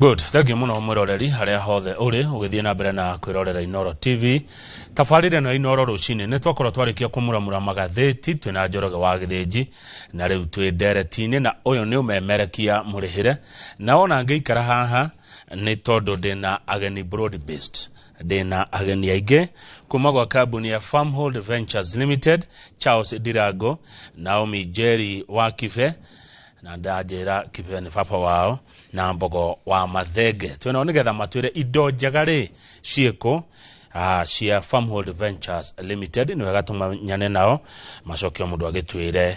Good, thank you muno mwiroreri haria hothe uri ugithie na mbere na kwirorera Inoro TV. Tabarĩra ĩno ya Inoro rũcinĩ nĩ twakorwo twarĩkia kũmuramura magathĩti twĩna Njoroge wa Gĩthĩnji na rĩu twĩ ndereti-inĩ na ũyũ nĩ ũmemerekia mũrĩhĩre na ona ngĩikara haha nĩ tondũ ndĩna ageni broad based, ndĩna ageni aingĩ kuma gwa kambuni ya Farmhold Ventures Limited, Charles Ndirango, Naomi Jerry wa Kibe, na ndanjĩra Kibe nĩ baba wao, na Mbogo wa Mathenge. Twĩnao nĩgetha matwĩre indo njega rĩ ciĩkũ cia Farmhold Ventures Limited. Nĩ wega tũmanyane nao macoke o mũndũ agĩtwĩre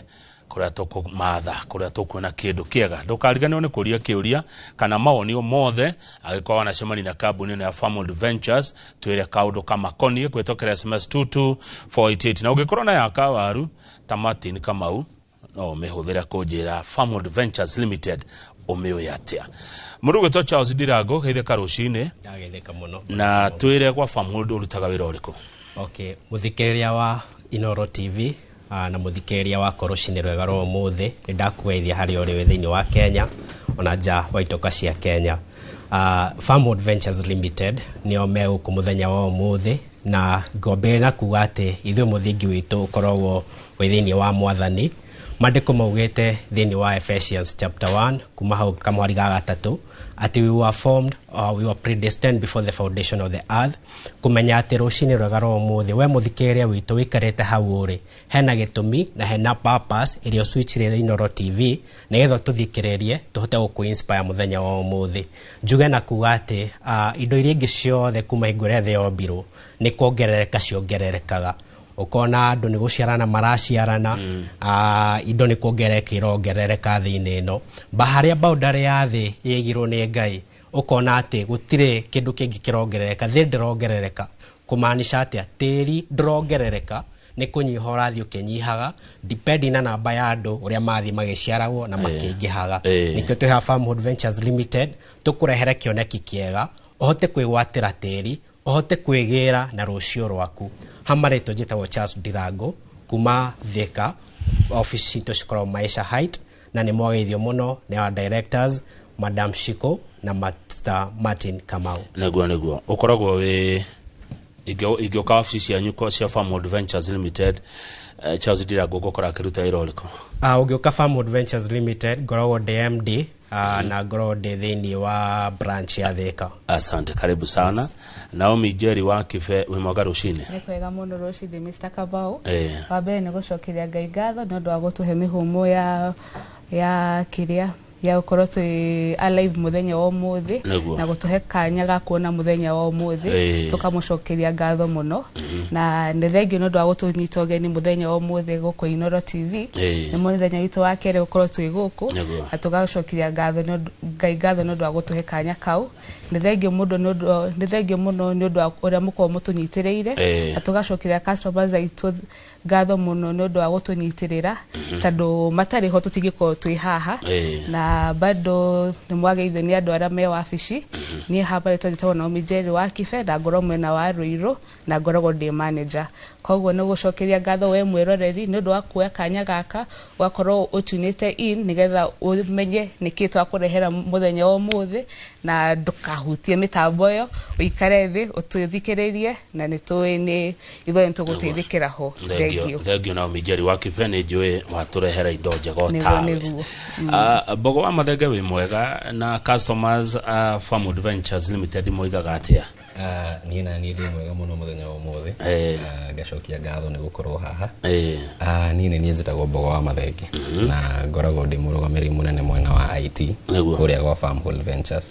kũrĩa tũkũmatha, kũrĩa tũkuona kĩndũ kĩega. Ndũkariganĩrwo nĩ kũria kĩũria kana mawoni o mothe angĩkorwo wanacemania na kambuni ĩno ya Farmhold Ventures, twĩre kaũndũ kamakoniĩ kũhĩtũkĩra SMS 22488, na ũngĩkorwo na ya kawaru ta Martin Kamau no ũmĩhũthĩre kũnjĩra Farmhold Ventures Limited ũmĩũĩ atĩa. Mũndũ ũgwĩtwo Charles Ndirango, geithĩka rũcinĩ. Ndageithĩka mũno. Na twĩre gwa Farmhold ũrutaga wĩra ũrĩkũ? Okay, mũthikĩrĩria wa Inoro TV na mũthikĩrĩria wa rũcinĩ rwega rwa ũmũthĩ, nĩ ndakũgeithia harĩa ũrĩ wĩ thĩinĩ wa Kenya ona nja wa itoka cia Kenya. Farmhold Ventures Limited nĩo me gũkũ mũthenya wa ũmũthĩ, na ngombe na kuga atĩ ithuĩ mũthingi witũ ũkoragwo wĩ thĩinĩ wa Mwathani. Maandĩko maugĩte thĩinĩ wa Ephesians chapter 1 kuma hau kamwari ga gatatũ atĩ we were formed or we were predestined before the foundation of the earth, kũmenya atĩ rũcinĩ rwega rwa ũmũthĩ we mũthikĩrĩria witũ wĩikarĩte hau ũrĩ hena gĩtũmi na hena purpose ĩrĩa ũswitchire Inoro TV nĩgetha tũthikĩrĩrie tũhote gũkũ inspire mũthenya wa ũmũthĩ. Njuge na kuga atĩ indo iria ingĩ ciothe kuma hingo ĩrĩa thĩ yombirwo nĩ kuongerereka ciongererekaga, ũkona andũ nĩ gũciarana maraciarana, indo nĩ kuongerereka irongerereka thĩ-inĩ ĩno, ba harĩa boundary ya thĩ yĩigirwo nĩ Ngai ũkona atĩ gũtirĩ kĩndũ kĩngĩ kĩrongerereka, thĩ ndĩrongerereka, kũmaanisha atĩa tĩri ndũrongerereka, nĩ kũnyiha ũrathiĩ ũkĩnyihaga depending na namba ya andũ ũrĩa mathiĩ magĩciaragwo na makĩingĩhaga. Nĩkĩo twĩ haha Farmhold Ventures Limited tũkũrehere kĩoneki kĩega ũhote kwĩgwatĩra tĩri, ũhote kwĩgĩra na rũciũ rwaku. Hamarĩtwo njĩtagwo Charles Ndirango kuma Thika, office citũ cikoragwo Maisha Height, na nĩ mwageithio mũno nĩ our directors Madam Shiko na Mr. Martin Kamau. Nĩguo ũkoragwo wĩ ingĩũka wabici cianyu cia Farmhold Ventures Limited, Charles Ndirango ngũkora akĩruta wĩra ũrĩkũ? Ũngĩũka Farmhold Ventures Limited ngoragwo ndĩ MD, na ngoragwo ndĩ thĩinĩ wa branch ya Thika. Asante, karibu sana. Yes. Naomi Jerry wa Kibe, wĩ mwega rũcinĩ? Nĩ kwega mũno rũcinĩ, Mr. Kamau. Wa mbere nĩ gũcokeria Ngai ngatho nĩ ũndũ wa gũtũhe mĩhũmũ ya kĩrĩa ya gũkorwo twĩ alive mũthenya wa ũmũthĩ na gũtũhe kanya ga kuona mũthenya wa ũmũthĩ. Tũkamũcokeria ngatho mũno na nĩ thengiũ nĩ ũndũ wa gũtũnyita ũgeni mũthenya wa ũmũthĩ gũkũ Inoro TV. Nĩ mũthenya witũ wa kerĩ gũkorwo twĩ gũkũ na tũgacokeria ngatho Ngai ngatho nĩ ũndũ wa gũtũhe kanya kau. Nĩ thengiũ mũndũ nĩ ũndũ, nĩ thengiũ mũno nĩ ũndũ wa ũrĩa mũkoragwo mũtũnyitĩrĩire na tũgacokeria customers aitũ ngatho mũno nĩ ũndũ wa gũtũnyitĩrĩra tondũ matarĩ ho tũtingĩkorwo twĩ haha. Na bado nĩ mwageithio nĩ andũ arĩa me wabici. Niĩ hapa rĩtwa njĩtagwo Naomi Jerry wa Kibe na ngorwo mwena wa Ruiru na ngoragwo ndĩ manager. Koguo nĩ gũcokeria ngatho we mwĩroreri nĩ ũndũ wa kuoya kanya gaka ũgakorwo ũtunĩte in nĩgetha ũmenye nĩkĩ twakũrehera mũthenya wa ũmũthĩ, na ndũkahutie mĩtambo ĩyo, ũikare thĩ ũtũthikĩrĩrie na nĩ tũĩ nĩ ithuĩ nĩ tũgũteithĩkĩra ho. Thengiũ, thengiũ Naomi Jerry wa Kibe, nĩ njũĩ watũrehera indo njega o tawe. Mbogo wa Mathenge, wĩ mwega? Na customers Farmwood Ventures Limited moigaga atĩa? Niĩ na niĩ ndĩ mwega mũno mũthenya wa ũmũthĩ. Ngacokia ngatho nĩ gũkorwo haha. Niĩ nĩ niĩ njĩtagwo Mbogo wa Mathenge na ngoragwo ndĩ mũrũgamĩrĩri mũnene mwena wa IT kũrĩa gwa Farmhold Ventures.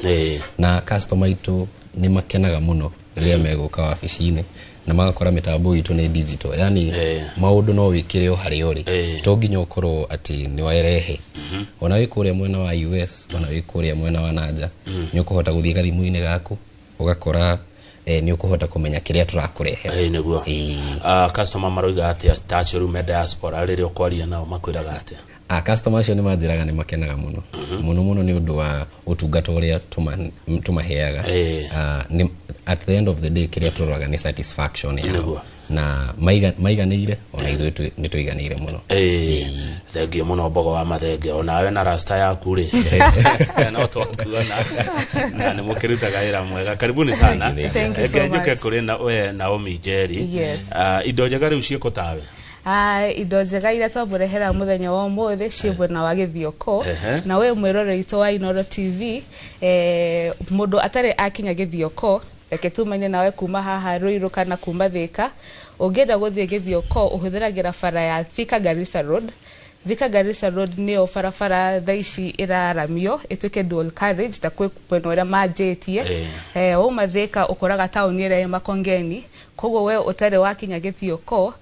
Na customer aitũ nĩ makenaga mũno rĩrĩa megũka wabici-inĩ na magakora mĩtambo itũ nĩ digital, yani maũndũ no wĩkĩre o harĩa ũrĩ, to nginya ũkorwo atĩ nĩ warehe, ona wĩ kũrĩa mwena wa US, ona wĩ kũrĩa mwena wa nanja, nĩ ũkũhota gũthiĩ gathimũ-inĩ gaku ũgakora nĩ ũkũhota kũmenya kĩrĩa tũrakũrehera. Ĩĩ, nĩguo. Customer maroiga atĩa ta acio rĩu me diaspora, rĩrĩa ũkwaria nao makwĩraga atĩa? Customer acio nĩ manjĩraga nĩ makenaga mũno mũno mũno nĩ ũndũ wa ũtungata ũrĩa tũmaheaga. At the end of the day kĩrĩa tũroraga nĩ satisfaction yao. Na maiganĩire, ona ithuĩ nĩ tũiganĩire mũno. Thengiũ mũno, Mbogo wa Mathenge, onawe na rasta yaku rĩ, no twakuona na nĩ mũkĩrutaga wĩra mwega. Karibuni sana. Thank you so Reke njũke much. kũrĩ na we Naomi Njeri. Yes. Indo njega rĩu ciĩkũ tawe? Indo njega iria twamũrehera mũthenya wa ũmũthĩ ciĩ mwena wa Gĩthioko. Na we mwĩroreri witũ wa Inooro TV, mũndũ atarĩ akinya Gĩthioko, reke tumanie nawe kuma haha Ruiru kana kuma Thika. Ũngĩenda gũthiĩ Gĩthioko, ũhũthĩragĩra bara ya Thika Garissa Road. Thika Garissa Road nĩyo barabara thaa ici ĩraramio ĩtuĩke dual carriage, ta kwĩ mwena ũrĩa manjĩtie. Wauma Thika ũkoraga taũni ĩrĩa ĩ Makongeni. Koguo we ũtarĩ wakinya Gĩthioko,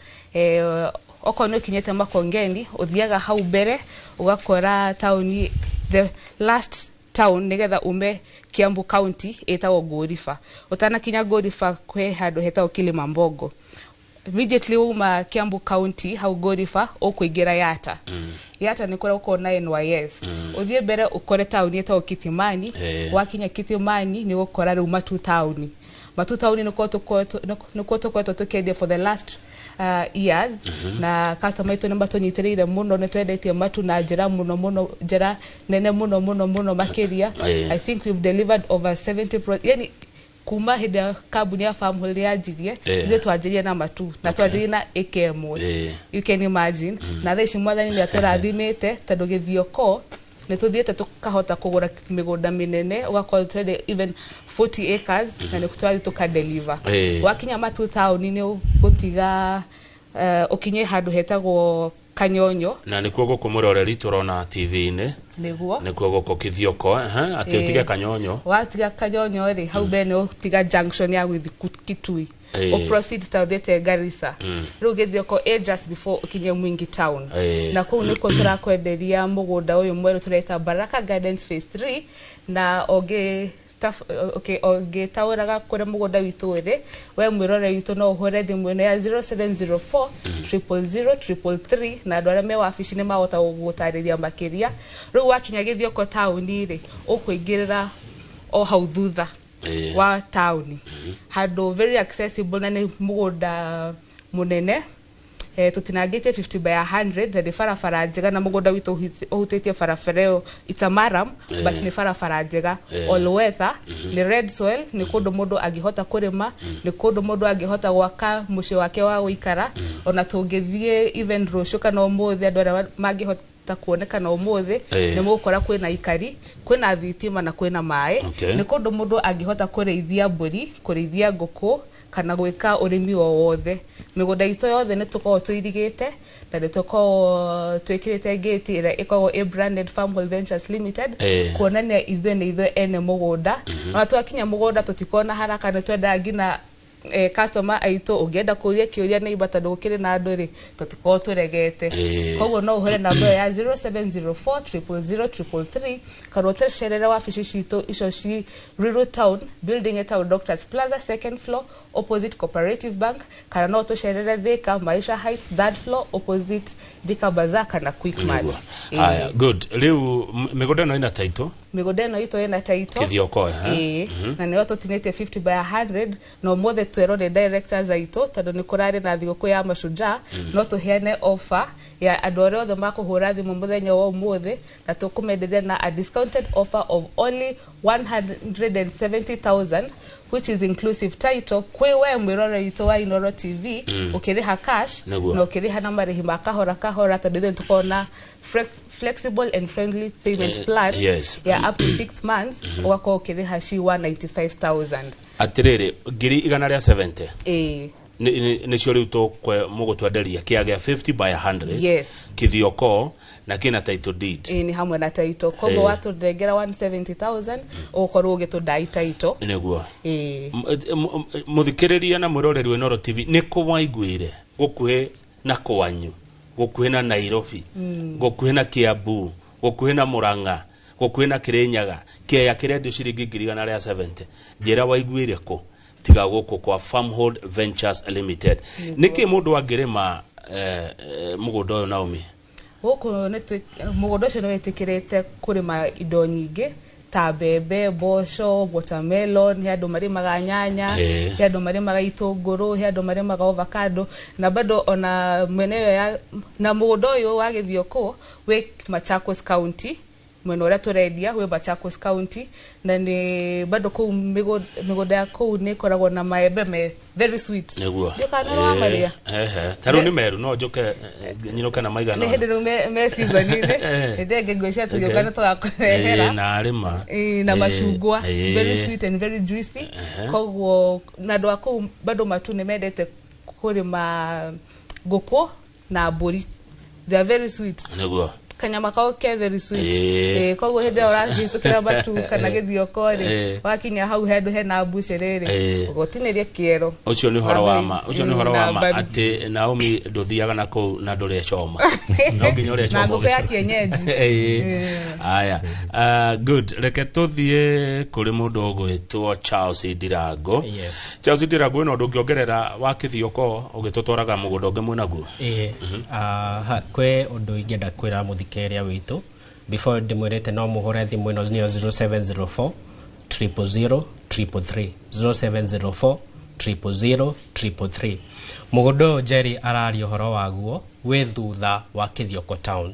okorwo nĩ ũkinyĩte Makongeni, ũthiaga hau mbere ũgakora taũni, the last town nigetha ume Kiambu County, ĩtagwo Ngũriba. Ũtanakinya Ngũriba kwĩ handũ hetagwo Kilimambogo. Immediately wauma Kiambu County hau Ngũriba, ũkũingĩra Yata. Yata nĩ kũrĩa ũkoragwo na NYS. Ũthiĩ mbere ũkore taũni ĩtagwo Kithimani. Wakinya Kithimani nĩ ũgũkora rĩu Matu taũni. Matu taũni nĩkuo tũkoretwo tũkĩendia for the last years, na customer aitũ nĩ matũnyitĩrĩire mũno. Nĩ twendetie matu na njĩra mũno mũno, njĩra nene mũno mũno mũno makĩria. I think we've delivered over 70 yani kuma hĩndĩ ya kambuni ya Farmhold yanjirie, ithuĩ twanjirie na matu na twanjirie na ĩka ĩmwe. You can imagine. Na thaa ici Mwathani nĩ atũrathimĩte, tondũ Gĩthioko nĩ tũthiĩte tũkahota kũgũra mĩgũnda mĩnene, ũgakorwo twende even 40 acres, na nĩ tũrathiĩ tũkadeliver. Wakinya Matu taũni nĩ ũgũtiga ũkinye handũ hetagwo Kanyonyo. Na nĩkuo gũkũ, mũroreri, tũrona TV-inĩ. Nĩguo. Nĩkuo gũkũ Kithioko, atĩ ũtige Kanyonyo. Watiga Kanyonyo rĩ, hau mbere nĩ ũtiga junction ya gũthiĩ Kitui, ũproceed ta ũthiĩte Garissa. Rĩu Gĩthioko ĩ just before ũkinye Mwingi town. Na kũu nĩkuo tũrakwenderia mũgũnda ũyũ mwerũ tũreta Baraka Gardens Phase 3. Na ũngĩ okay, ũngĩtaũraga kũrĩa mũgũnda witũ ũrĩ, we mwĩrore witũ, no ũhũre thimũ ĩno ya 0704 000 333, na andũ arĩa me wabici nĩ mahota gũgũtarĩria makĩria. Rĩu wakinya Gĩthioko taũni rĩ, ũkũingĩrĩra o hau thutha wa taũni, handũ very accessible, na nĩ mũgũnda mũnene, tũtinangĩtie 50 by 100, na nĩ barabara njega, na mũgũnda witũ ũhutĩtie barabara ĩyo. It's a murram, but nĩ barabara njega, all weather, nĩ red soil. Nĩ kũndũ mũndũ angĩhota kũrĩma, nĩ kũndũ mũndũ angĩhota gwaka mũciĩ wake wa gũikara. Ona tũngĩthiĩ even rũciũ kana ũmũthĩ, andũ arĩa mangĩhota kuonekana ũmũthĩ, nĩ mũgũkora kwĩna ikari, kwĩna thitima na kwĩna maĩ. Nĩ kũndũ mũndũ angĩhota kũrĩithia mbũri, kũrĩithia ngũkũ, kana gwĩka ũrĩmi o wothe. Mĩgũnda itũ yothe nĩ tũkoragwo tũirigĩte na nĩ tũkoragwo twĩkĩrĩte gate ĩrĩa ĩkoragwo ĩ branded Farmhold Ventures Limited, kuonania ithuĩ nĩ ithuĩ ene mũgũnda. Ona twakinya mũgũnda tũtikoragwo na haraka, nĩ twendaga nginya customer aitũ, ũngĩenda kũria kĩũria neighbor, tondũ gũkĩrĩ na andũ rĩ, tũtikoragwo tũregete. Koguo no ũhũre namba ĩyo ya 0704 000 333, kana ũtũcerere wabici citũ icio ci Ruiru Town, building ĩtagwo Doctors Plaza, second floor, opposite Cooperative Bank, kana no tũcerere Thika, Maisha Heights, third floor, opposite Thika Bazaar kana Quickmart. Haya, good. Rĩu mĩgũnda ĩno ĩna title? Mĩgũnda ĩno itũ ĩna title. Kithioko? Ĩĩ, na nĩyo tũtinĩtie 50 by 100. Na ũmũthĩ twerwo nĩ directors aitũ, tondũ nĩ kũrarĩ na thigũkũ ya mashujaa, no tũheane offer ya andũ arĩa othe makũhũra thimũ mũthenya wa ũmũthĩ, na tũkũmenderia na a discounted offer of only 170,000, which is inclusive title, kwĩ we mwĩrore witũ wa Inooro TV, ũkĩrĩha cash na ũkĩrĩha na marĩhi ma kahora kahora, tondũ ithuĩ nĩtũkoragwo na flexible and friendly payment plan ya up to 6 months, ũgakorwo ũkĩrĩha ci 195,000. Atĩrĩrĩ, ngiri igana rĩa 70? Ĩĩ. Nĩcio rĩu tũkwe mũgũtwenderia kĩaga gĩa 50 by 100? Yes. Kithioko, na kĩna title deed? Ĩĩ, nĩ hamwe na title. Koguo watũnengera 170,000, ũgũkorwo ũgĩtũndai title. Nĩguo. Ĩĩ. Mũthikĩrĩria na mwĩroreri wa Inooro TV, nĩ kũ waiguire gũkuhĩ na kwanyu, gũkuhĩ na Nairobi, gũkuhĩ na Kiambu, gũkuhĩ na Murang'a, gũkuhĩ na Kirinyaga, kĩaya kĩrendio ciringi ngiri igana rĩa 70? Njĩra waiguire kũ tiga gũkũ kwa Farmhold Ventures Limited. Nĩkĩ mũndũ angĩrĩma mũgũnda ũyũ, Naomi? Gũkũ nĩ mũgũnda ũcio nĩ wĩtĩkĩrĩte kũrĩma indo nyingĩ. Ta mbembe, mboco, watermelon, he andũ marĩmaga nyanya, he andũ marĩmaga itũngũrũ, he andũ marĩmaga avocado, na bado ona mwena ĩyo ya na mũgũnda ũyũ wa Gĩthioko wĩ Machakos County, mwena ũrĩa tũrendia wĩ Machakos County, na nĩ bado kũu mĩgũnda ya kũu nĩ ĩkoragwo na maembe me very sweet. Nĩguo. Ndiũ kana nĩ wamarĩa? Ehe, ta rĩu nĩ meru no njũke nyinũke na maigana Nĩ hĩndĩ rĩu me season-inĩ. Hĩndĩ ĩngĩ ngwĩciria tũgĩũka nĩ tũgakũrehera. Na arĩma. Na macungwa, very sweet and very juicy. Koguo na andũ a kũu bado matu nĩ mendete kũrĩma ngũkũ na mbũri. They are very sweet. Nĩguo. Kanyama kao ke very sweet. Koguo hĩndĩ ĩrĩa ũrahĩtũkĩra Matu kana Gĩthioko rĩ, wakinya hau handũ hena mbucĩrĩ rĩ, ũgũtinĩrie kĩero. Ũcio nĩ ũhoro wa ma, ũcio nĩ ũhoro wa ma atĩ Naomi ndũthiaga na kũu na ndũrĩa choma. No nginya ũrĩa choma. Na ngũkũ ya kienyeji. Aya. Good. Reke tũthiĩ kũrĩ mũndũ ũgwĩtwo Charles Ndirango. Yes. Charles Ndirango, ĩno ndũngĩongerera wa Kĩthioko ũgĩtũtwaraga mũgũnda ũngĩ mwĩnaguo? Kwĩ ũndũ ingĩenda kwĩra mũthikĩrĩria witũ before ndĩmwĩrĩte no mũhũre thimũ ĩno nĩyo 0704 000 333, 0704 000 333. Mũgũnda ũyũ Jerry araria ũhoro waguo wĩ thutha wa Kĩthioko town.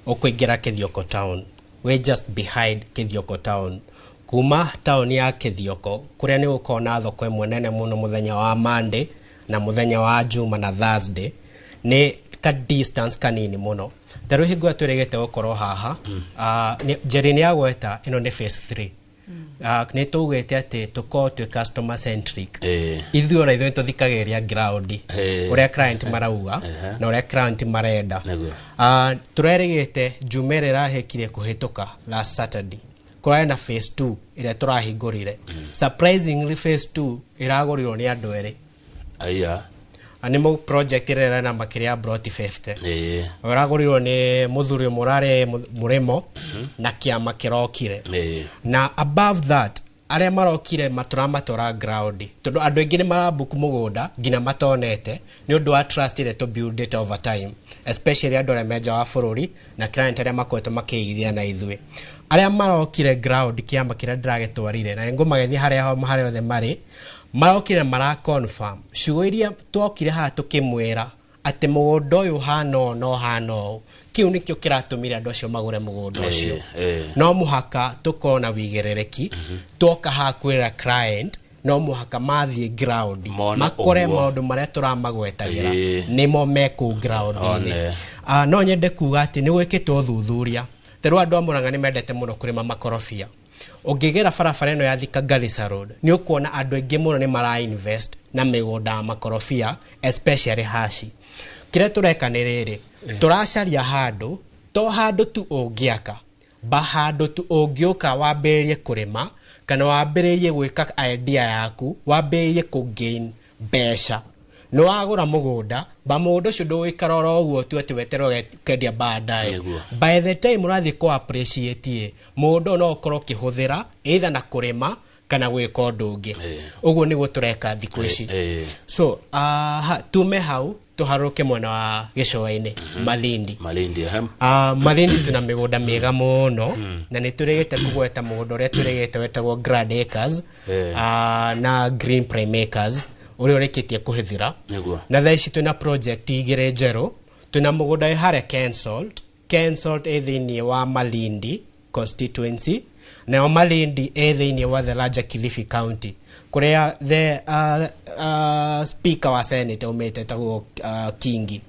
Ũkũingĩra Kĩthioko town, wĩ just behind Kĩthioko town. Kuma town ya Kĩthioko kũrĩa nĩ gũkoragwo na thoko ĩmwe nene mũno mũthenya wa Monday na mũthenya wa Juma na Thursday, nĩ ka distance kanini mũno. Ta rĩu hingo ĩrĩa twĩrĩgĩte gũkorwo haha, Jerry nĩ agweta ĩno nĩ phase 3. Nĩ tũgĩte atĩ tũkorwo twĩ customer centric. Ithuĩ ona ithuĩ tũthikagĩrĩria ground, ũrĩa client marauga na ũrĩa client marenda. Tũrerĩgĩte Juma ĩrĩa ĩrahĩkire kũhĩtũka last Saturday, kũrarĩ na phase 2 ĩrĩa tũrahingũrire. Surprisingly phase 2 ĩragũrirwo nĩ andũ erĩ. Aya. Nĩ mũ project ĩrĩa ĩrĩ na makĩria ya ploti 50. Ũragũrirwo nĩ mũthuri ũmwe ũrarĩ mũrĩmo na kĩama kĩrokire. Na above that, arĩa marokire matũramatwara ground, tondũ andũ aingĩ nĩ marabook mũgũnda nginya matonete nĩ ũndũ wa trust ĩrĩa tũbuildĩte over time, especially andũ arĩa me nja wa bũrũri na client arĩa makoretwo makĩigithia na ithuĩ. Arĩa marokire ground kĩama kĩrĩa ndĩragĩtwarire, na nĩngũmageithia harĩa harĩa othe marĩ, marokire mara confirm ciugo iria twokire haha tũkĩmwĩra atĩ mũgũnda ũyũ ũhana ũũ na ũhana ũũ, kĩu nĩkĩo kĩratũmire andũ acio magũre mũgũnda ũcio. No mũhaka tũkorwo na wĩigĩrĩrĩki, twoka haha kwĩra client no mũhaka mathiĩ ground makore maũndũ marĩa tũramagwetagĩra nĩmo me kũu ground-inĩ. No nyende kuga atĩ nĩ gwĩkĩtwo ũthuthuria. Ta rĩu andũ a Mũrang'a nĩ mendete mũno kũrĩma makorobia. Ũngĩgera barabara ĩno ya Thika Garissa Road, nĩ ũkuona andũ aingĩ mũno nĩ mara invest na mĩgũnda ya makorobia, especially haci. Kĩrĩa tũreka nĩ rĩrĩ, tũracaria handũ, to handũ tu ũngĩaka, ba handũ tu ũngĩũka wambĩrĩrie kũrĩma, kana wambĩrĩrie gwĩka idea yaku, wambĩrĩrie kũ gain mbeca. Nĩ wagũra mũgũnda, ba mũgũnda ũcio ndũgũikara oro ũguo tu atĩ weterere ũkendia baadaye. By the time ũrathiĩ kũ appreciate, mũgũnda ũyũ no ũkorwo ũkĩhũthĩra either na kũrĩma kana gwĩka ũndũ ũngĩ. Ũguo nĩguo tũreka thikũ ici. So, tume hau tũharũrũke mwena wa gĩcũa-inĩ, Malindi. Malindi, Malindi tuna mĩgũnda mĩega mũno, na nĩ tũrĩgĩte kũgweta mũgũnda ũrĩa tũrĩgĩte wetagwo Grand Acres, na Green Prime Acres, ũrĩa ũrĩkĩtie kũhĩthĩra. Na thaa ici twĩna project igĩrĩ njerũ. Twĩna mũgũnda wĩ harĩa Kensalt. Kensalt ĩ thĩinĩ wa Malindi constituency, nayo Malindi ĩ thĩinĩ wa the larger Kilifi County, kũrĩa the speaker wa Senate aumĩte etagwo Kingi.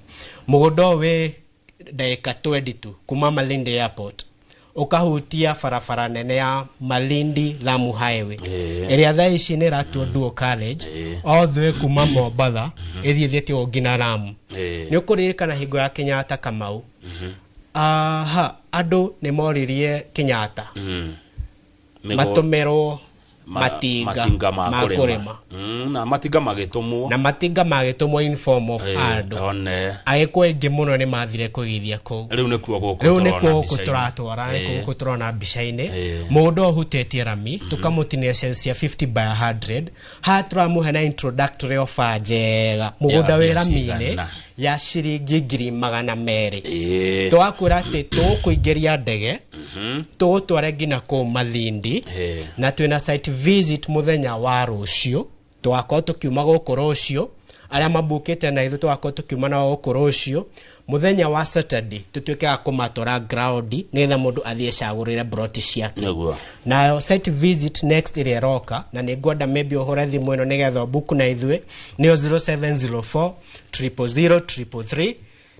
Mũgũnda ũyũ wĩ ndagĩka 22 kuma Malindi Airport, ũkahutia barabara nene ya Malindi Lamu Highway, ĩrĩa thaa ici nĩ ĩratuo dual carriage all the way kuma Mombatha ĩthiĩ thiĩte ũguo nginya Lamu. Nĩ ũkũririkana hingo ya Kenyatta Kamau, andũ nĩ moririe Kenyatta matũmĩrwo matinga ma kũrĩma. Na matinga magĩtũmwo. Na matinga magĩtũmwo in form of andũ. Agĩkũyũ aingĩ mũno nĩ mathire kũgĩithia kũu. Rĩu nĩkuo gũkũ Rĩu nĩkuo gũkũ tũratwara, nĩkuo gũkũ tũrona mbica-inĩ. Mũgũnda ũhutĩtie rami, tũkamũtinia cia 50 by 100. Haha tũramũhe na introductory offer njega. Mũgũnda wĩ rami-inĩ Ya ciringi 200,000. Twakwĩra atĩ tũgũkũingĩria ndege, tũgũtware nginya kũu Malindi, na twĩna site visit mũthenya wa rũciũ. Tũgakorwo tũkiuma gũkũ rũciũ, arĩa mabukĩte na ithuĩ tũgakorwo tũkiuma nao gũkũ rũciũ. Mũthenya wa Saturday tũtuĩke a kũmatwara ground nĩgetha mũndũ athiĩ ecagũrĩre broti ciake. Nayo site visit next ĩrĩa ĩroka, na nĩ ngwenda maybe ũhũre thimũ ĩno nĩgetha ũbuku na ithuĩ, nĩyo 0704 000 333,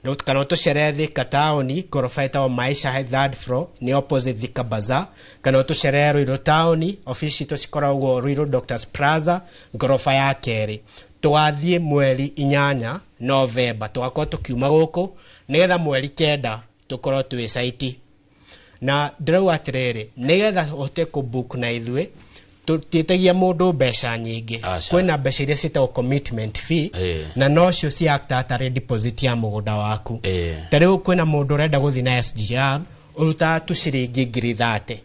na kana ũtũcerere Thika taũni, ngoroba ĩtagwo Maisha High third floor, nĩ opposite Thika Bazaar, kana ũtũcerere Ruiru taũni, ofici citũ cikoragwo Ruiru Doctors Plaza, ngoroba ya kerĩ. Tũgathiĩ mweri 8 November, tũgakorwo tũkiuma gũkũ nĩgetha mweri 9 tũkorwo twĩ site. Na ndĩrauga atĩrĩrĩ, nĩgetha ũhote kũbook na ithuĩ, tũtiĩtagia mũndũ mbeca nyingĩ. Kwĩna mbeca iria ciĩtagwo commitment fee, na nocio ci act tarĩ deposit ya mũgũnda waku. Ta rĩu kwĩna mũndũ ũrenda gũthiĩ na SGR, ũrutaga tu ciringi 30,000,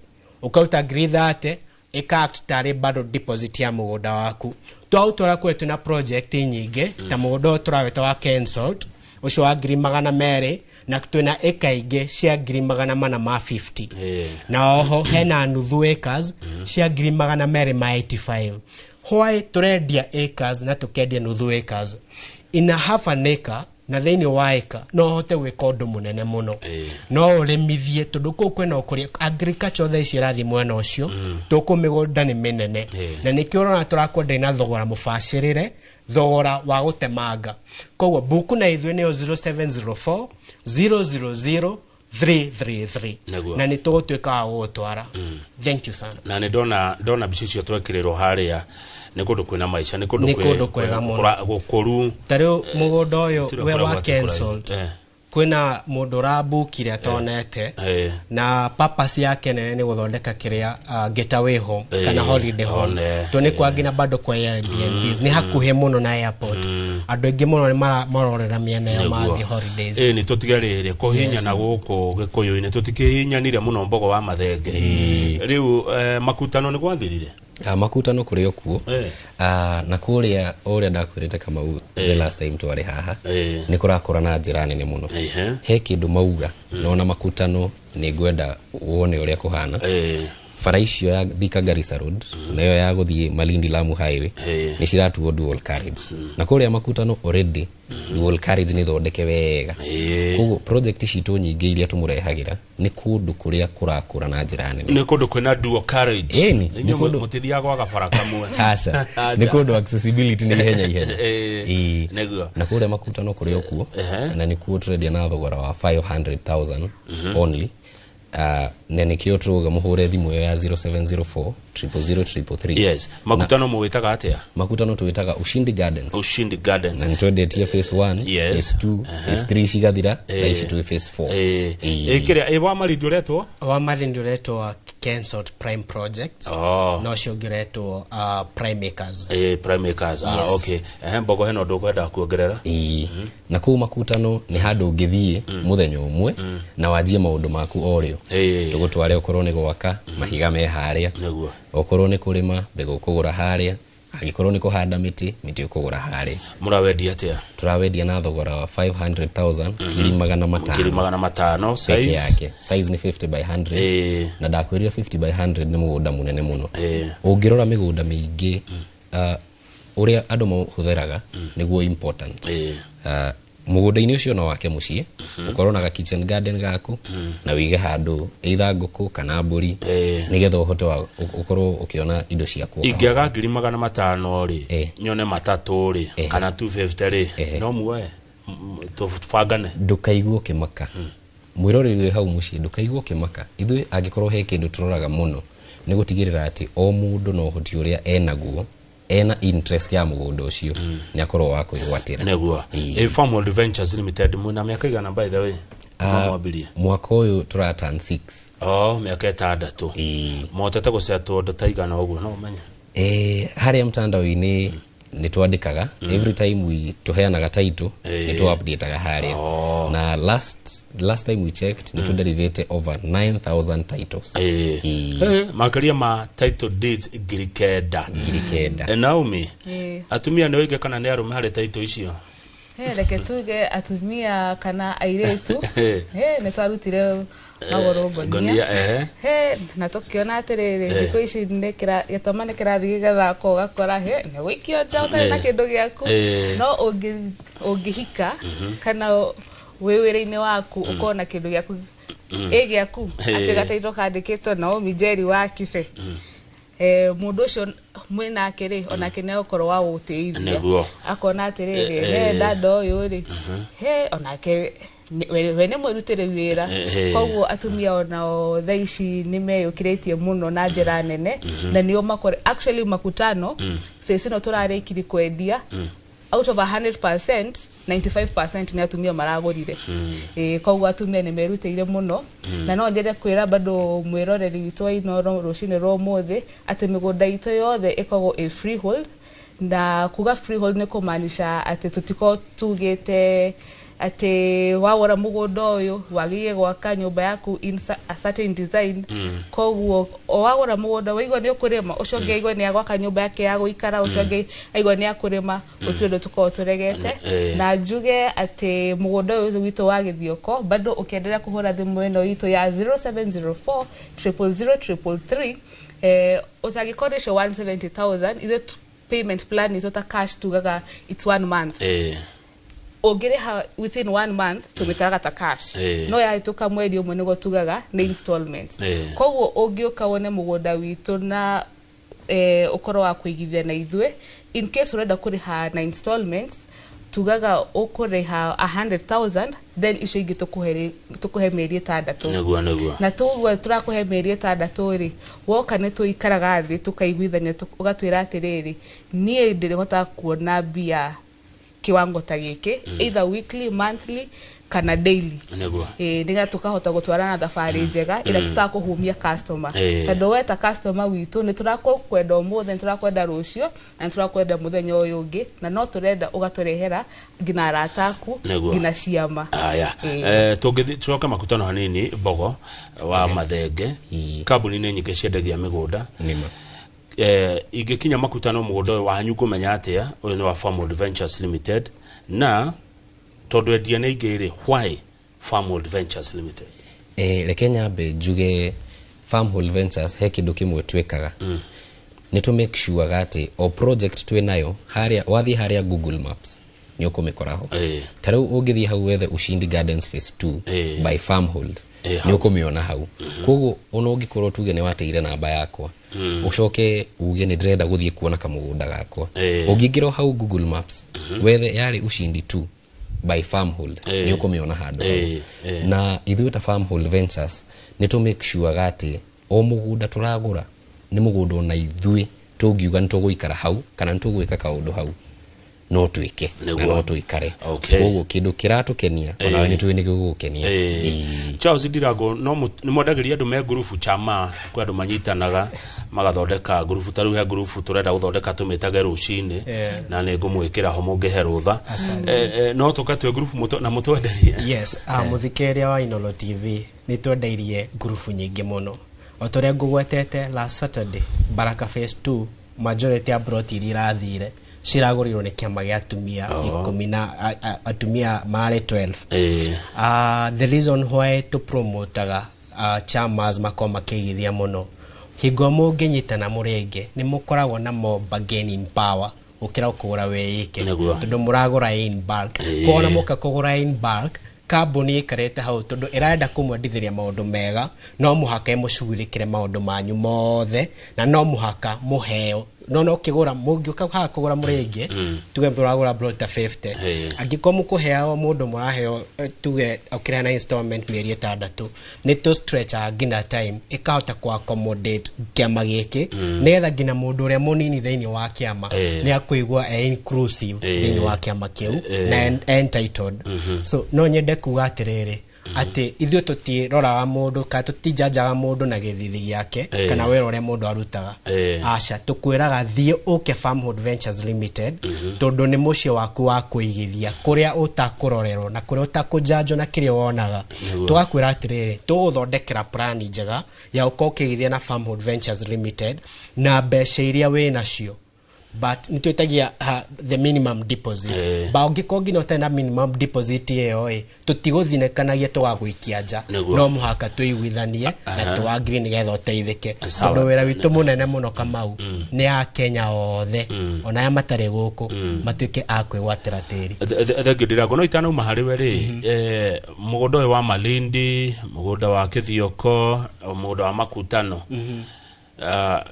ũkaruta 30,000 ĩka act tarĩ bado deposit ya mũgũnda waku. Twaũtwara kũrĩa twĩna project nyingĩ, ta mũgũnda ũyũ tũrawĩta wa Kensalt, ũcio wa 200,000, na twĩna ĩka ingĩ cia 450,000. Na oho hena nuthu acres cia 285,000. Why tũrendia acres na tũkendia nuthu acres? Ina half an acre, na thĩinĩ wa ĩka no ũhote gwĩka ũndũ mũnene mũno. No ũrĩmithie, tondũ kũu kwĩna ũkũria agriculture thaa ici ĩrathiĩ mwena ũcio, tũkũ mĩgũnda nĩ mĩnene. Na nĩkĩo ũrona tũrakwenderia na thogora mũbacĩrĩre, thogora wa gũtemanga. Koguo buku na ithuĩ nĩyo 0704 000 333. Na nĩ tũgũtuĩka wa gũgũtwara. Thank you sana. Na nĩ ndona mbica icio twekĩrĩrwo harĩa, nĩ kũndũ kwĩna maica, nĩ kũndũ Nĩ kũndũ kwega mũno. Gũkũru. Ta rĩu mũgũnda ũyũ Tũrĩa we kũragwo wa atĩ kũraihu. Kensalt, kwĩna mũndũ ũrabukire atonete, na purpose yake nene nĩ gũthondeka kĩrĩa getaway home kana holiday home. Tondũ nĩ kwa nginya bado kwa Airbnbs, nĩ hakuhĩ mũno na airport. Andũ aingĩ mũno nĩ marorera mĩena ĩyo mathiĩ holidays. Nĩ tũtige rĩrĩ kũhinyana gũkũ Gĩkũyũ-inĩ, tũtikĩhinyanire mũno Mbogo wa Mathenge. Rĩu makutano nĩ gwathirire? Makutano kũrĩ o kuo. Na kũrĩa ũrĩa ndakwĩrĩte Kamau the last time twarĩ haha, nĩ kũrakũra na njĩra nene mũno. He kĩndũ mauga, na ona makutano nĩ ngwenda wone ũrĩa kũhana. Bara icio ya Thika Garissa Road, nayo ya gũthiĩ Malindi Lamu Highway, nĩ ciratuo dual carriage. Na kũrĩa makutano already dual carriage nĩ thondeke wega. Koguo project citũ nyingĩ iria tũmũrehagĩra nĩ kũndũ kũrĩa kũrakũra na njĩra nene. Nĩ kũndũ kwĩna dual carriage. Ĩni, nĩ Inyuĩ kũndũ mũtithiaga gwa gabara kamwe. Aca. Aca. Nĩ kũndũ accessibility nĩ ihenya ihenya. Nĩguo. Na kũrĩa makutano kũrĩ o kuo, na nĩkuo tũrendia na thogora wa 500,000 only. Na nĩkĩo tũrauga mũhũre thimũ ĩyo ya 0704 000 333. Yes. Makutano mũwĩtaga atĩa? Makutano tũwĩtaga Ushindi Gardens. Ushindi Gardens. Na nĩtwendetie phase 1, Yes. phase 2, phase 3 cigathira, na ici twĩ phase 4. Kĩrĩa, wa Malindi ũretwo? Wa Malindi ũretwo Kensalt Prime Project. Na ũcio ũngĩ ũretwo Prime Acres. Prime Acres. Yes. Okay. Mbogo, hena ũndũ ũkwenda kuongerera? Na kũu makutano nĩ handũ ũngĩthiĩ mũthenya ũmwe na wanjie maũndũ maku o rĩo. Tũgũtware okorwo nĩ gwaka, mahiga me harĩa. Okorwo nĩ kũrĩma, mbegũ ũkũgũra harĩa. Angĩkorwo nĩ kũhanda mĩtĩ, mĩtĩ ũkũgũra harĩa. Mũrawendia atĩa? Tũrawendia na thogora wa 500,000, 500,000. 500,000, Peke size? yake. Size nĩ 50 by 100. Na ndakwĩrire 50 by 100 nĩ mũgũnda mũnene mũno. Ũngĩrora mĩgũnda mĩingĩ, ũrĩa andũ mahũthĩraga nĩguo important. Mũgũnda-inĩ ũcio no wake mũciĩ, ũkorwo na ga kitchen garden gaku, na wĩige handũ either ngũkũ kana mbũri, nĩgetha ũhote wa ũkorwo ũkĩona indo ciaku. Ingĩaga 500,000 rĩ, nyone matatũ rĩ, kana 250 rĩ, no muoe? Tũbangane. Ndũkaigue ũkĩmaka. Mwĩroreri wĩ hau mũciĩ, ndũkaigue ũkĩmaka. Ithuĩ angĩkorwo he kĩndũ tũroraga mũno, nĩ gũtigĩrĩra atĩ o mũndũ na ũhoti ũrĩa enaguo, ena interest ya mũgũnda ũcio, nĩ akorwo wa kwĩgwatĩra. Nĩguo. Farmworld Ventures Limited, mwĩna mĩaka igana by the way? Mwambirie? Mwaka ũyũ tũra turn 6. Oh, mĩaka 6. Mũhotete gũcetwo ũndũ ta igana ũguo, no ũmenye? Harĩa mtandao-inĩ nĩ twandĩkaga, every time we tũheanaga title, nĩ tũ-updateaga harĩa. Na last time we checked, nĩ tũderivĩte over 9,000 titles. Makĩria ma title deeds 9,000. 9,000. Naomi, atumia nĩ oige kana nĩ arũme harĩ title icio? Reke tuge atumia kana airĩtu nĩ twarutire magũrũ ngonia na tũkĩona atĩrĩrĩ thikũ ici gĩtoma nĩ kĩrathiĩ gĩgathakwo ũgakora nĩ gũikio nja ũtarĩ na kĩndũ gĩaku no ũngĩhika kana wĩ wĩra-inĩ waku ũkorwo na kĩndũ gĩaku ĩ gĩaku atĩ gataitũ kandĩkĩtwo Naomi Njeri wa Kibe mũndũ ũcio mwĩnake rĩ onake nĩ egũkorwo wa gũgũtĩithia akona atĩrĩrĩ dada ũyũ rĩ onake we nĩ mwĩrutĩre wĩra koguo atumia onao thaa ici nĩ meyũkĩrĩtie mũno na njĩra nene na nĩo makore actually makutano phase ĩno tũrarĩkirie kwendia out of 100% 95% nĩ atumia maragũrire koguo atumia nĩ merutĩire mũno na no nyende kwĩra bado mwĩroreri witũ wa Inooro rũcinĩ rwa ũmũthĩ atĩ mĩgũnda itũ yothe ĩkoragwo ĩ freehold na kuga freehold nĩ kũmaanisha atĩ tũtikoragwo tugĩte atĩ wagũra mũgũnda ũyũ wagĩrĩire gwaka nyũmba yaku in a certain design koguo o wagũra mũgũnda waigua nĩ ũkũrĩma ũcio ũngĩ aigua nĩ agwaka nyũmba yake ya gũikara ũcio ũngĩ aigua nĩ akũrĩma gũtirĩ ũndũ tũkoragwo tũregete na njuge atĩ mũgũnda ũyũ witũ wa Gĩthioko bado ũkĩenderea kũhũra thimũ ĩno itũ ya 0704 000 333 ũtangĩkorwo icio 170,000 ithuĩ payment plan itũ ta cash tugaga it's 1 month ũngĩrĩha within 1 month tũmĩtaraga ta cash no yahĩtũka mweri ũmwe nĩguo tugaga nĩ installments koguo ũngĩũka wone mũgũnda witũ na ũkorwo wa kũigithia na ithuĩ in case ũrenda kũrĩha na installments tugaga ũkũrĩha 100,000 then icio ingĩ tũkũhe mĩeri 6 nĩguo na tuguo tũrakũhe mĩeri 6 rĩ woka nĩ tũikaraga thĩ tũkaiguithania ũgatwĩra atĩrĩrĩ niĩ ndĩrĩhotaga kuona mbia kiwango ta gĩkĩ either weekly monthly kana daily nĩguo nĩgetha tũkahota gũtwarana thabarĩ njega ĩrĩa tũtakũhumia customer tondũ we ta customer witũ nĩ tũrakwenda ũmũthĩ nĩ tũrakwenda rũciũ na nĩ tũrakwenda mũthenya ũyũ ũngĩ na no tũrenda ũgatũrehera nginya arata aku nginya ciama haya tũngĩthiĩ tũcoke makutano hanini Mbogo wa Mathenge kambuni nĩ nyingĩ ciendagia mĩgũnda ingĩkinya makutano mũgũnda ũyũ wanyu ngũmenya atĩa ũyũ nĩ wa Farmhold Ventures Limited na tondũ endia nĩ aingĩ rĩ why Farmhold Ventures Limited reke nyambe njuge Farmhold Ventures he kĩndũ kĩmwe twĩkaga nĩ tũ make sure atĩ o project twĩ nayo harĩa wathiĩ harĩa Google Maps nĩ ũkũmĩkora ho ta rĩu ũngĩthiĩ hau wethe Ushindi Gardens Phase 2 by Farmhold nĩ ũkũmĩona hau koguo ona ũngĩkorwo tuge nĩ wateire namba yakwa ucoke uge nĩ ndĩrenda gũthiĩ kuona kamũgũnda gakwa ũngĩingĩra hau Google Maps wethe yarĩ Ushindi 2 by Farmhold nĩ ũkũmĩona handũ hau na ithuĩ ta Farmhold Ventures nĩ tũ make sure atĩ o mũgũnda tũragũra nĩ mũgũnda ona ithuĩ tũngiuga nĩ tũgũikara hau kana nĩ tũgwĩka kaũndũ hau no twĩke na no tũikare koguo kĩndũ kĩratũkenia onawe nĩ tũĩ nĩ gĩgũgũkenia Charles Ndirango no nĩ mwendagĩria andũ me ngurubu chama kwĩ andũ manyitanaga magathondeka ngurubu ta rĩu he ngurubu tũrenda gũthondeka tũmĩtage rũcinĩ na nĩ ngũmwĩkĩra ho mũngĩhe rũtha no tũke twĩ ngurubu na mũtwenderie yes mũthikĩrĩria wa Inooro TV nĩ twendeirie ngurubu nyingĩ mũno o ta ũrĩa ngũgwetete last Saturday Baraka Phase 2 majority ya plot iria irathire ciragũrirwo nĩ kĩama gĩa atumia ikũmi na atumia marĩ 12 the reason why tũpromotaga chamas makorwo makĩigithia mũno hingo mũngĩnyitana mũrĩ aingĩ nĩ mũkoragwo na more bargaining power gũkĩra kũgũra wĩike tondũ mũragũra in bulk kuona mũka kũgũra in bulk kambuni ĩikarĩte hau tondũ ĩrenda kũmwendithĩria maũndũ mega no mũhaka ĩmũcugurĩkĩre maũndũ manyu mothe na no mũhaka mũheo no no kĩgũra mũngĩũka haha kũgũra mũrĩ aingĩ tuge mũragũra plot ta 50 angĩkorwo mũkũheagwo mũndũ mũraheo tuge ũkĩrĩha na installment mĩeri 6 nĩ tũ stretchaga nginya time ĩkahota kũ accommodate kĩama gĩkĩ nĩgetha nginya mũndũ ũrĩa mũnini thĩinĩ wa kĩama nĩ akũigua e inclusive thĩinĩ wa kĩama kĩu na entitled so no nyende kuga atĩrĩrĩ atĩ ithuĩ tũtiroraga mũndũ kana tũtijanjaga mũndũ na gĩthithi gĩake kana wĩra ũrĩa mũndũ arutaga aca tũkwĩraga thiĩ ũke Farmhold Ventures Limited tondũ nĩ mũciĩ waku wa kũigithia kũrĩa ũtakũrorerwo na kũrĩa ũtakũjanjwo na kĩrĩa wonaga tũgakwĩra atĩrĩrĩ tũgũthondekera plani njega ya ũkorwo ũkĩigithia na Farmhold Ventures Limited na mbeca iria wĩ nacio But nitwĩtagia the minimum deposit. Ba ũngĩkorwo nginya ũtarĩ na minimum deposit ĩyo ĩ, tũtigũthinĩkanagia tũgagũikia nja. No mũhaka tũiguithanie na tũagiri nĩgetha ũteithĩke. Tondũ wĩra witũ mũnene mũno Kamau nĩ Akenya othe ona aya matarĩ gũkũ matuĩke a kwĩgwatĩra tĩri. Thengiũ Ndirango, no itanauma harĩ we rĩ, mũgũnda ũyũ wa Malindi, mũgũnda wa Kĩthioko, mũgũnda wa Makutano,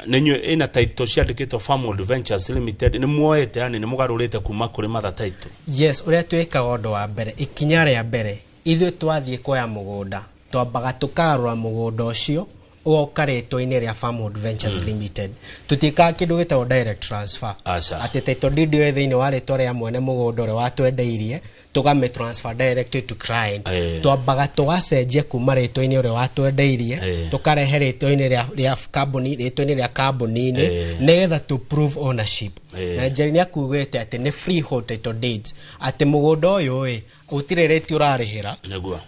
nĩ inyuĩ ĩna title ciandĩkĩtwo Farmwood Ventures Limited, nĩ muoete, yani nĩ mũgarũrĩte kuma kũrĩ mother title? Yes, ũrĩa twĩkaga ũndũ wa mbere, ikinya rĩa mbere, ithuĩ twathiĩ kuoya mũgũnda, twambaga tũkagarũra mũgũnda ũcio ũgoka rĩtwa-inĩ rĩa Farmwood Ventures Limited. Tũtiĩkaga kĩndũ gĩtagwo direct transfer. Atĩ title deed ĩyo thĩinĩ wa rĩtwa rĩa mwene mũgũnda ũrĩa watwendeirie, tũgame transfer directly to client. Twambaga tũgacenjia kuma rĩtwa-inĩ ũrĩa watwendeirie, tũkarehe rĩtwa-inĩ rĩa kambuni, rĩtwa-inĩ rĩa kambuni-inĩ, nĩgetha to prove ownership. Na Njeri nĩ akuugĩte atĩ nĩ freehold title deeds, atĩ mũgũnda ũyũ ĩ gũtirĩ rĩti ũrarĩhĩra.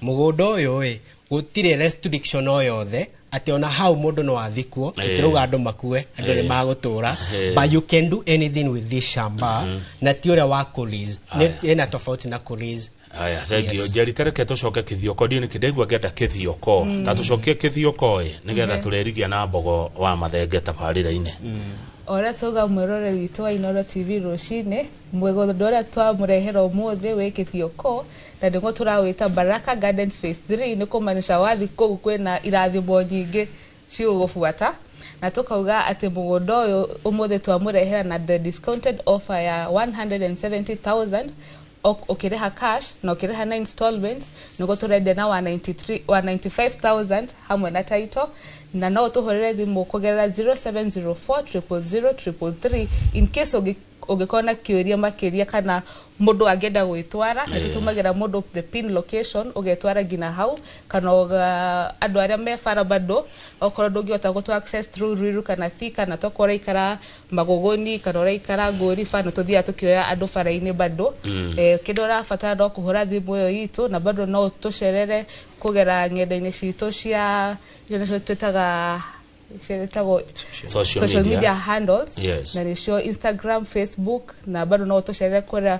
Mũgũnda ũyũ ĩ gũtirĩ restriction o yothe, atĩ ona hau mũndũ no athikwo, tũtirauga andũ makue, andũ nĩ magũtũra, but you can do anything with this shamba, na ti ũrĩa wa kũlease. Ĩna tofauti na kũlease. Aya, thengiũ Njeri, tareke tũcoke Kĩthioko, ndiũ nĩkĩ ndaigua ngĩenda Kĩthioko, ta tũcokie Kĩthioko ĩ nĩgetha tũrerigia na Mbogo wa Mathenge tabarĩra-inĩ. Ũrĩa tauga mwĩrore witũ wa Inooro TV rũcinĩ, mũgũnda ũrĩa twamũrehera ũmũthĩ wĩ Kĩthioko, na nĩguo tũrawĩta Baraka Gardens Phase 3, nĩ kũmaanisha wathi kũu kwĩna irathimo nyingĩ cigũgũbuata. Na tũkauga atĩ mũgũnda ũyũ ũmũthĩ twamũrehera na the discounted offer ya 170,000 ũkĩrĩha cash na ũkĩrĩha na installments, nĩguo tũrendia na 195,000 hamwe na title. Na no tũhũrĩre thimũ kũgerera 0704 000 333 in case ũngĩkorwo na kĩũria makĩria kana mũndũ angĩenda gwĩtwara, nĩ tũtũmagĩra mũndũ the pin location ũgetwara nginya hau, kana andũ arĩa me bara bado okorwo ndũngĩhota gũtũ access through Ruiru kana Thika, na tokorwo ũraikara Magogoni kana ũraikara Ngũriba, nĩ tũthiaga tũkĩoya andũ bara-inĩ bado. Kĩndũ ũrabatara no kũhũra thimũ ĩyo itũ, na bado no tũcerere kũgera ng'enda-inĩ citũ cia icio nĩcio twĩtaga social media handles. Na nĩcio Instagram, Facebook, na bado no tũcerere kũrĩa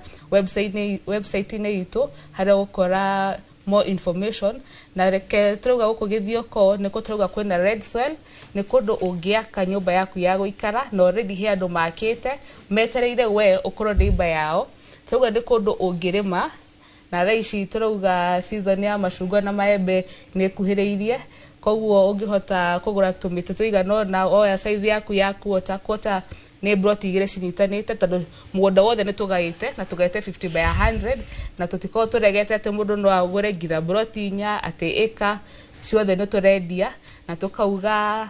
website-inĩ itũ harĩa ũgũkora more information. Na reke tũrauga gũkũ Gĩthioko nĩkuo tũrauga kwĩna red soil, nĩ kũndũ ũngĩaka nyũmba yaku ya gũikara, na already he andũ makĩte metereire we ũkorwo neighbor yao. Tũrauga nĩ kũndũ ũngĩrĩma, na thaa ici tũrauga season ya macungwa na maembe nĩ ĩkuhĩrĩirie, koguo ũngĩhota kũgũra tũmĩtĩ tũigana ũna, oya size yaku ya quarter, quarter nĩ broti igĩrĩ cinyitanĩte, tondũ mũgũnda wothe nĩ tũgaĩte, na tũgaĩte 50 by 100, na tũtikorwo tũregete atĩ mũndũ no agũre nginya broti inya, atĩ ĩka ciothe nĩ tũrendia. Na tũkauga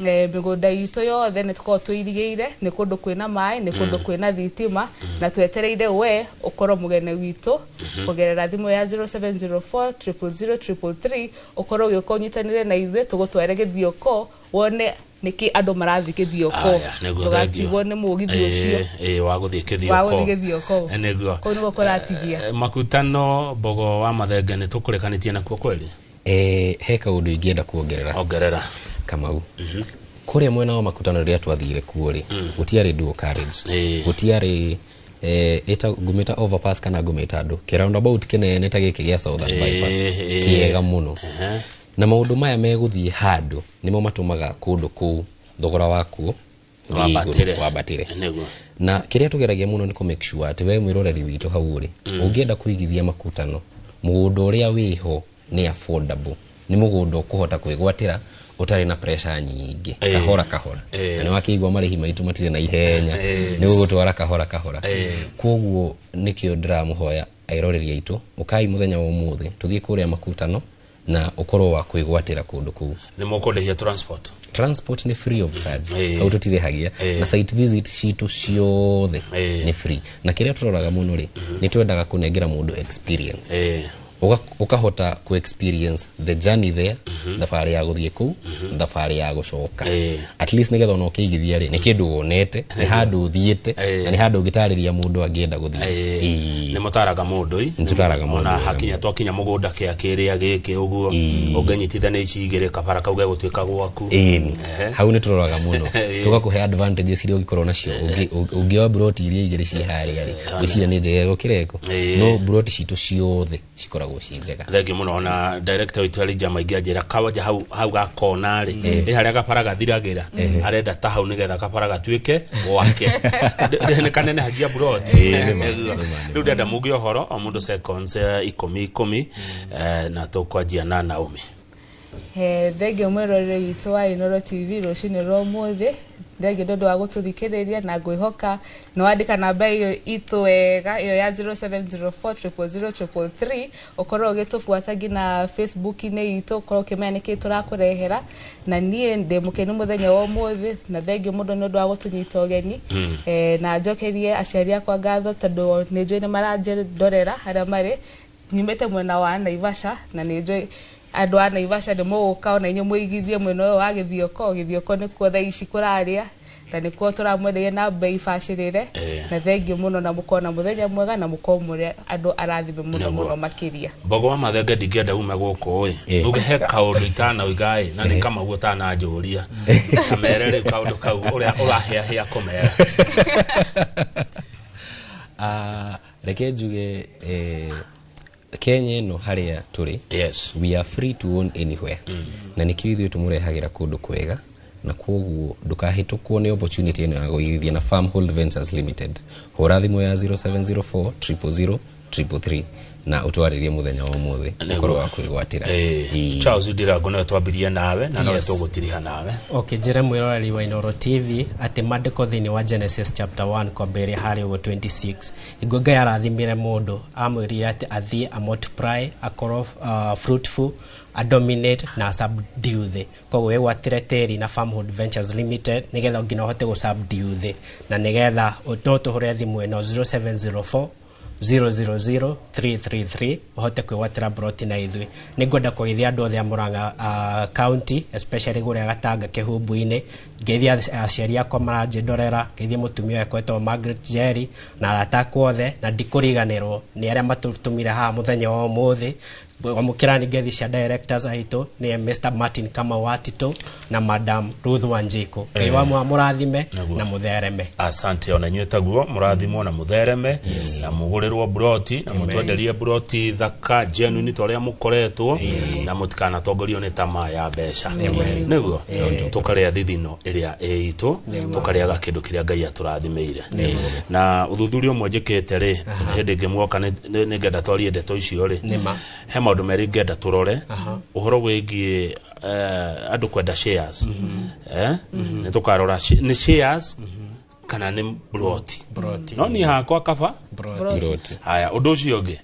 mĩgũnda itũ yothe nĩ tũkoragwo tũirigĩire, nĩ kũndũ kwĩna maĩ, nĩ kũndũ kwĩna thitima, na twetereire we ũkorwo mũgeni witũ kũgerera thimũ ya 0704 000 333, ũkorwo ũgĩũka ũnyitanĩre na ithuĩ tũgũtware Gĩthioko wone nĩkĩ andũ marathiĩ Gĩthioko, ndũgatigwo nĩ mũgithi ũcio wa gũthiĩ Gĩthioko. Nĩguo kũu nĩguo kũratigia. Makutano Mbogo wa Mathenge nĩ tũkũrekanĩtie nakuo kweli? He kaũndũ ingĩenda kuongerera. Ongerera. Kamau. Kũrĩa mwena wa Makutano rĩrĩa twathire kuo rĩ, gũtiarĩ dual carriage, gũtiarĩ ngũmĩta overpass kana ngũmĩta andũ kĩ roundabout kĩnene ta gĩkĩ gĩa Southern Bypass kĩega mũno. Na maũndũ maya megũthiĩ handũ nĩmo matũmaga kũndũ kũu thogora wakuo wambatĩre. Na kĩrĩa tũgeragia mũno nĩ kũ make sure atĩ we mwĩroreri witũ hau ũrĩ, ũngĩenda kũigithia Makutano, mũgũnda ũrĩa wĩho nĩ affordable, nĩ mũgũnda ũkũhota kwĩgwatĩra ũtarĩ na pressure nyingĩ, kahora kahora. Na nĩ wakĩigua marĩhi maitũ matirĩ na ihenya, nĩ gũgũtwara kahora kahora. Koguo nĩkĩo ndĩramũhoya airoreri aitũ, ũkai mũthenya wa ũmũthĩ tũthiĩ kũrĩa Makutano na ũkorwo wa kwĩgwatĩra kũndũ kũu. Nĩ mũkũrĩhia transport? Transport nĩ free of charge, hau tũtirĩhagia, na site visit citũ ciothe nĩ free. Na kĩrĩa tũroraga mũno rĩ, nĩ twendaga kũnengera mũndũ experience. Ũkahota ku experience the journey there, thabarĩ ya gũthiĩ kũu, thabarĩ ya gũcoka. At least nĩgetha ona ũkĩigithia rĩ, nĩ kĩndũ wonete, nĩ handũ ũthiĩte, na nĩ handũ ũngĩtarĩria mũndũ angĩenda gũthiĩ. Nĩ mũtaraga mũndũ i. Nĩ tũtaraga mũndũ ona hakinya twakinya mũgũnda kĩa kĩrĩa gĩkĩ ũguo ũngĩnyitithania ici igĩrĩ kabara kau gegũtuĩka gwaku. Hau nĩ tũroraga mũno, tũgakũhe advantages iria ũngĩkorwo nacio. Ũngĩoya buroti iria igĩrĩ ciĩ harĩa rĩ, ngwĩciria nĩ njega gũkĩra ĩko. No buroti citũ ciothe cikoragwo ciĩ njega. Thengi mũno. Ona director witũ Elijah Maingĩ anjĩra kawanja hau hau gakona rĩ, ĩ harĩa gabara gathiragĩra, arenda ta hau nĩgetha gabara gatuĩke gwake. Nĩ kanenehagia buroti. Rĩu ndenda muge ũhoro o mũndũ seconds 10 10, na tũkwanjia na Naomi. Thengio mwĩroreri witũ wa Inooro TV rũcinĩ rwa ũmũthĩ. Thengio nĩ ũndũ wa gũtũthikĩrĩria, na ngwĩhoka nĩ wandĩka namba ĩyo itũ wega, ĩyo ya 0704 000 333, ũkorwo ũgĩtũbuata nginya Facebook-inĩ itũ, ũkorwo ũkĩmenya nĩkĩĩ tũrakũrehera. Na niĩ ndĩ mũkenu mũthenya wa ũmũthĩ, na thengio mũno nĩ ũndũ wa gũtũnyita ũgeni. Na njokerie aciari akwa ngatho, tondũ nĩ njũĩ nĩ maranjĩndorera harĩa marĩ. Nyumĩte mwena wa Naivasha, na nĩ njũĩ andũ a Naivasha nĩ mũgũka ona inyuĩ mũigithie mwena ũyũ wa Gĩthioko. Gĩthioko nĩkuo thaa ici kũrarĩa, na nĩkuo tũramwenderia na mbei bacĩrĩre. Na thengio mũno, na mũkorwo na mũthenya mwega, na mũkorwo mũrĩ andũ arathime mũno mũno makĩria. Mbogo wa Mathenge, ndingĩenda ume gũkũ ĩ ũgĩhe kaũndũ itanoiga ĩ, na nĩ Kamau ũtananjũria. Kamere rĩu kaũndũ kau ũrĩa ũrahĩahĩa kũmera. Reke njuge, Kenya ĩno harĩa tũrĩ, we are free to own anywhere, na nĩkĩo ithuĩ tũmũrehagĩra kũndũ kwega, na kwoguo ndũkahĩtũkwo nĩ opportunity ĩno ya kũigithia na Farmhold Ventures Limited. Hũra thimũ ya 0704 000 333 na ũtwarĩrie mũthenya wa ũmũthĩ, ũkorwo wa kwĩgwatĩra. Charles Ndirango, nĩwe twambirie nawe na nowe tũgũtiriha nawe. Okay, njĩre mwĩroreri wa Inooro TV atĩ maandĩko thĩinĩ wa Genesis chapter 1 kwambĩrĩria harĩa ũguo 26, hingo Ngai arathimire mũndũ, amwĩrire atĩ athiĩ a multiply, akorwo fruitful, a dominate na subdue thĩ. Koguo wĩgwatĩre tĩri na Farmhold Ventures Limited nĩgetha nginya ũhote gũ subdue thĩ, na nĩgetha no tũhũre thimũ ĩno 0704 000 333 ũhote kwĩgwatĩra broti na ithuĩ. Nĩ ngwenda kũgeithia andũ othe a Murang'a county, especially kũrĩa Gatanga Kĩhumbu-inĩ. Ngeithia aciari akwa maranjĩndorera, ngeithie mũtumia wakwa etagwo Margaret Njeri na arata akwa othe, na ndikũriganĩrwo nĩ arĩa matũtũmire haha mũthenya wa ũmũthĩ. Wamũkĩra ngethi cia directors aitũ nĩ Mr Martin Kamau Watito na Madam Ruth Wanjiku. Ngai wa mũrathime na mũthereme. Asante, ona inyuĩ taguo mũrathimwo na mũthereme, na mũgũrĩrwo broti, na mũtwenderie broti thaka genuine ta ũrĩa mũkoretwo, na mũtikanatongorio nĩ tamaa ya mbeca, nĩguo tũkarĩa thithino ĩrĩa ĩ itũ, tũkarĩaga kĩndũ kĩrĩa Ngai atũrathimĩire. Na ũthuthuria ũmwe njĩkĩte rĩ, hĩndĩ ĩngĩ muoka nĩ ngenda twarie ndeto icio rĩ, he maũndũ merĩ ngenda tũrore. Ũhoro wĩgiĩ andũ kwenda shares, nĩ tũkarora nĩ shares kana nĩ broti. No niĩ hakwa kaba Broti. Haya, ũndũ ũcio ũngĩ,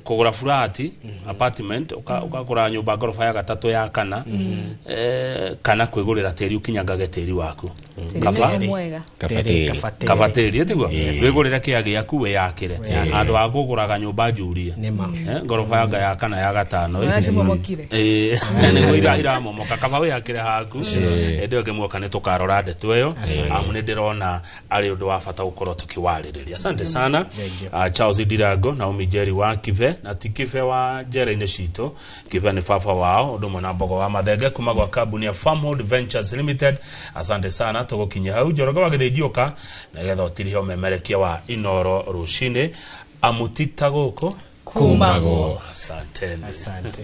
kũgũra furati, apartment, ũkagũra nyũmba ngoroba ya gatatũ, ya kana, kana kwĩgũrĩra tĩri, ũkinyangage tĩri waku. Kaba mwega. Kaba tĩri. Kaba tĩri, tiguo wĩgũrĩre kĩa gĩaku wĩyakĩre handũ ha kũgũraga nyũmba njurie, ngoroba yanga ya kana ya gatano. Ona cimomokire. Nĩguo iramomoka, kaba wĩyakĩre haku. Hĩndĩ ĩyo ĩngĩ muoka nĩ tũkarora ndeto ĩyo, amu nĩ ndĩrona arĩ ũndũ wa bata gũkorwo tũkĩwarĩrĩria. Asante sana, Charles Ndirango, Naomi Njeri wa Kibe, na ti Kibe wa njera-inĩ citũ, Kibe nĩ baba wao, ũndũ ũmwe na Mbogo wa Mathenge kuma gwa kambuni ya Farmhold Ventures Limited. Asante sana, tũgũkinyia hau. Njoroge wa Gĩthĩnji, ũka nĩgetha ũtirihe ũmemerekia wa Inooro rũcinĩ, amu ti ta gũkũ kumagwo. Asanteni. Asante.